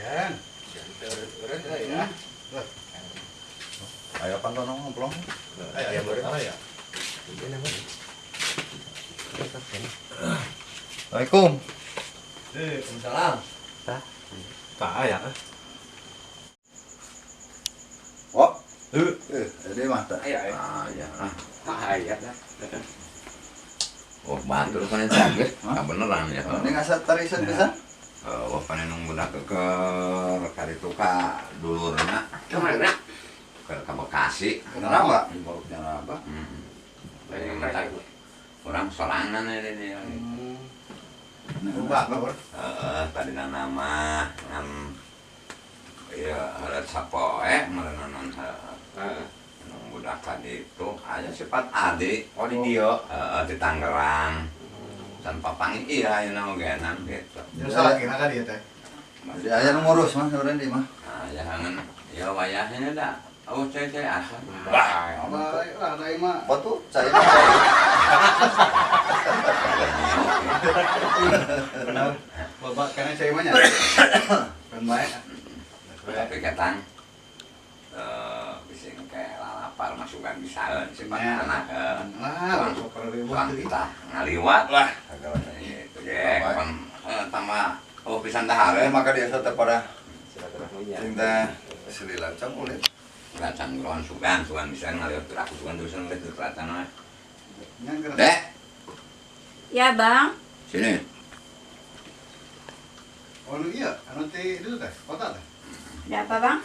Lumayan. Eureun euy ya. Ayo pan tono ngobrol. Ayo aya meureun. Aya. Assalamualaikum. Waalaikumsalam. Tah. Tah aya. Oh. Ini mah tah. Aya. Aya ah. Aya dah. Oh, batur kan eta geus. Beneran ya. Ini ngasa tarisan pisan? Oh, panen nung budak ke karitu ka dulurna. Ka mana? Ke Bekasi. Kenapa? Di apa? Heeh. Urang sorangan ini dia. Ubah, heeh, tadina nama ngam ieu heureut sapoe meureun heeh. Nung budak tadi itu aya sifat adi. Oh, di dieu. Heeh, di Tangerang. Can papanggih ieu ayeuna ogenan gitu. Jadi salakina ka dieu teh. Jadi aya nu ngurus mah sebenarnya di mah. Aya hangan ieu wayahnya da. Oh, cai cai asa. Wah, baik lah da mah. Apa tuh? Cai. Benar. Bapak kana cai mah nya. Kan bae. Tapi ketang bising kayak lalapar masukan bisaeun sifat anak. Lah, sok urang kita ngaliwat lah. Itu ge pan tambah oh pisan dahar maka dia teh pada silaturahminya. Cinta sililan cang ulit. Racan gerohan sugan, sugan bisa ngaliwat teraku sugan terusan ngaliwat teracan we. Dek. Ya, Bang. Sini. Oh, nu iya, anu teh itu teh, kota teh. Ada apa, Bang?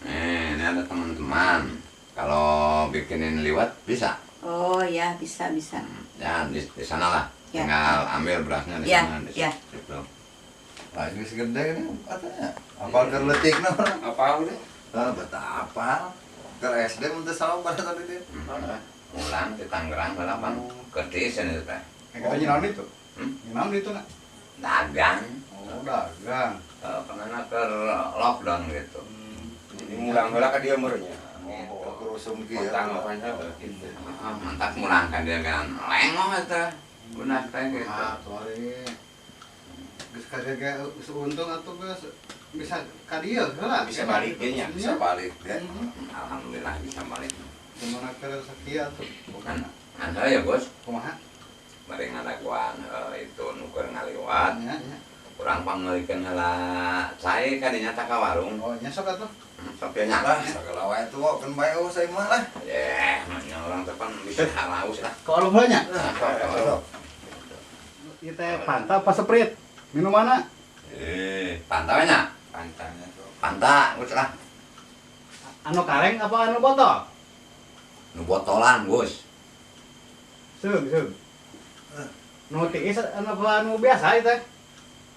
Ini ada teman-teman. Kalau bikinin liwat bisa? Oh ya, bisa, bisa. Ya, di sana lah. Ya. Tinggal ambil berasnya di ya, sana. Di ya. situ. Lah, ini segede ini katanya. Apal keur leutik na urang? Apal deh. Ah, betah apal. Keur SD mun teu salah pada tadi dia. Pulang di Tangerang heula pan kertis ini teh. Katanya naon itu? Naon itu na? Dagang. Oh, dagang. Pernah keur lockdown gitu. Ini mulang heula ka dieu meureun nya. Oh, kerusum kieu. Kotang apa nya gitu. Mantap mulang ka dieu kan lengoh eta. Benar teh gitu. Ah, tuh geus ka dieu ge untung atuh geus bisa ka dieu heula. Bisa balik ge nya, bisa balik ya. Alhamdulillah bisa balik. Kumaha keur sakieu atuh? Bukan. Anda ya, Bos. Kumaha? Bari ngadaguan itu nu keur ngaliwat. Nya, nya. Urang pangmeulikeun heula cai ka dinya ka warung. Oh, nya sok atuh. Sok ya nya. Lah, sagala wae tuh keun bae eueuh saya mah lah. Yeh, nya urang teh pan bisa halaus lah. Ka warung heula nya? Sok. Ieu teh Fanta apa Sprite? Minum mana? Fanta we nya? Fanta. Fanta, geus lah. Anu kaleng apa anu botol? Nu botolan, Gus. Seung, seung. Nu tiis anu apa anu biasa ieu teh?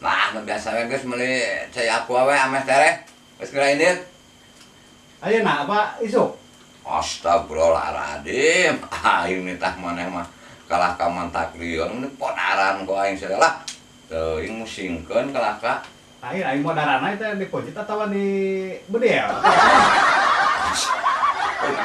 Lah, nu biasa we geus meuli cai aqua we ameh tereh. Geus geura indit. Ayeuna apa isuk? Astagfirullahaladzim. Aing nitah maneh mah kalah ka mantak lieur mun podaran ku aing sagala lah. Teuing musingkeun kalah ka. Aing aing modarana teh di pojit atawa di bedel.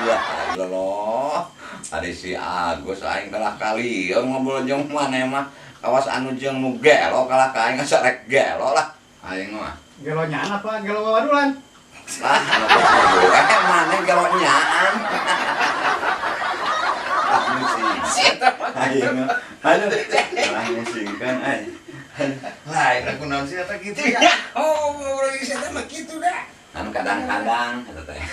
Ya Allah. Tadi si Agus aing kalah ka lieur ngobrol jeung maneh mah. Kawas anu jeung nu gelo kalah ka aing asa rek gelo lah. Aing mah. Gelo nyaan apa gelo wawadulan? Lah, anu maneh gelo nyaan. Aing. Aduh. Lah musingkeun aing. Lah, aku naon sih eta kitu ya. Oh, ngobrol jeung eta mah kitu da. Kan kadang-kadang eta teh.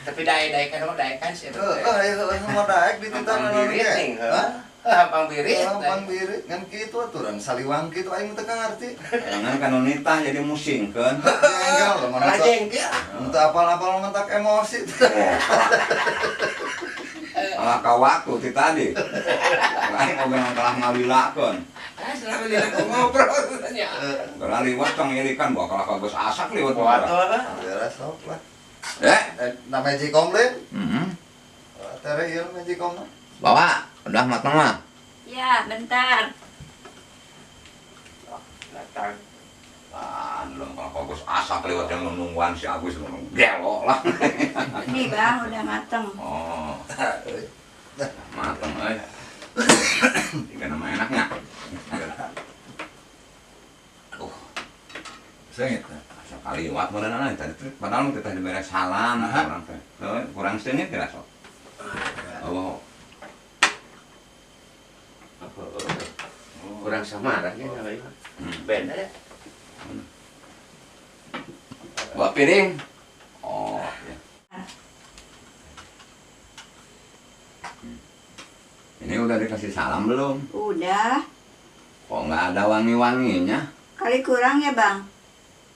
Tapi daek-daekan mah daekan sih eta teh. Heeh, heeh, mau daek di titah naon ge. Hah? Hampang birit. Hampang birit ngan kitu aturan saliwang kitu aing teu ngarti. Jangan kanu nitah jadi musingkeun. Jengkel lah mana Lah jengkel. Teu apal-apal mentak emosi. Malah ka waktu ti tadi. Aing oge kalah ngalilakeun. Ah, selama lila ngobrol nya. Geura liwat tong irikan bawa kalah ka geus asak liwat. Waduh lah. Beres sok lah. Eh, na magicom lain? Heeh. Tere ieu magicom. Bawa, udah matang mah. Ya, bentar. Datang. Ah, belum kalau Agus asak liwat yang nungguan si Agus gelo lah. Nih, Bang, udah mateng. Oh. Mateng euy. Jika nama enaknya. Aduh. Sengit. Asa kaliwat meureun tadi teh padahal teh dibere salam urang teh. Kurang sengit kira sok. Oh. Kurang samarang ya kalau ieu. Beda ya. Bawa piring. Oh, ya. Ini udah dikasih salam belum? Udah. Kok nggak ada wangi-wanginya? Kali kurang ya, Bang?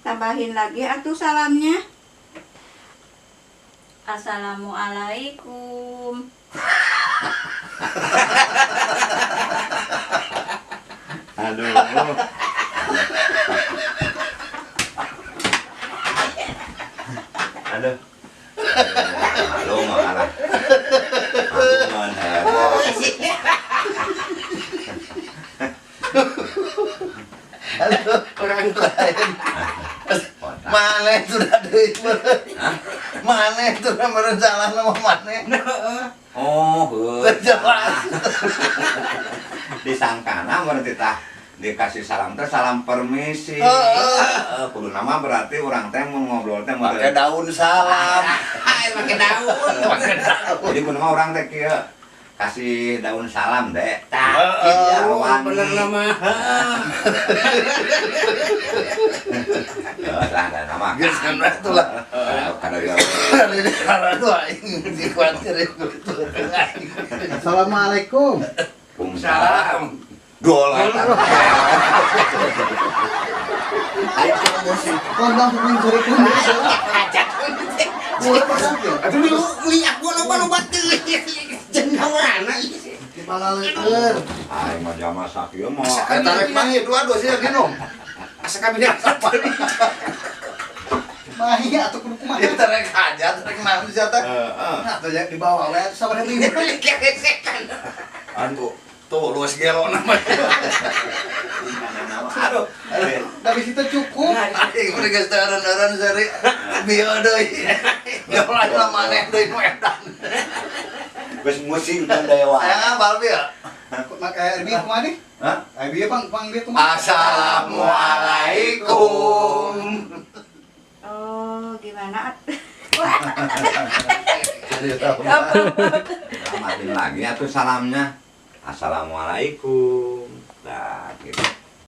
Tambahin lagi atuh salamnya. Assalamualaikum. Aduh. Aduh. Aduh, marah. Aduh, heboh. Aduh, orang lain. Mana sudah deui. Mana sudah merencana nama mana? Oh, heuh. Jelas. Disangkana berarti tah dikasih salam teh salam permisi. Heeh, kudu nama berarti urang teh mun ngobrol teh pakai daun salam. Pakai daun, pakai daun. Jadi kudu mah urang teh kieu kasih daun salam dek. Tah, biar wangi. Bener nama. Lah, lah nama. Geus kan atuh lah. Kada ya. Aduh aing dikuatir itu. Assalamualaikum. Waalaikumsalam. Dolar. Ayo musik. Kondang mencuri kuning. Aduh lu lihat gua loba-loba teu. Jendawana ieu. Dipalaleukeun. Aing mah jama sakieu mah. Eta rek mahi dua-dua sih minum. Asa kami apa? Mahi atuh kudu kumaha. Ieu rek hajat rek naon sia teh. Heeh. Nah, tuh ya dibawa we sabaraha ribu. Aduh. Tuh luas gelo namanya. Aduh. Dari situ cukup. Aing udah geus daran-daran sari bieu deui. Ya lain lah maneh deui nu edan. Geus musing kan dewa. Aya ngapal bieu? Make bieu kumaha nih? Hah? Aya bieu pang pang bieu kumaha? Assalamualaikum. Oh, gimana? Tambahin lagi atuh salamnya. Assalamualaikum. Nah, gitu.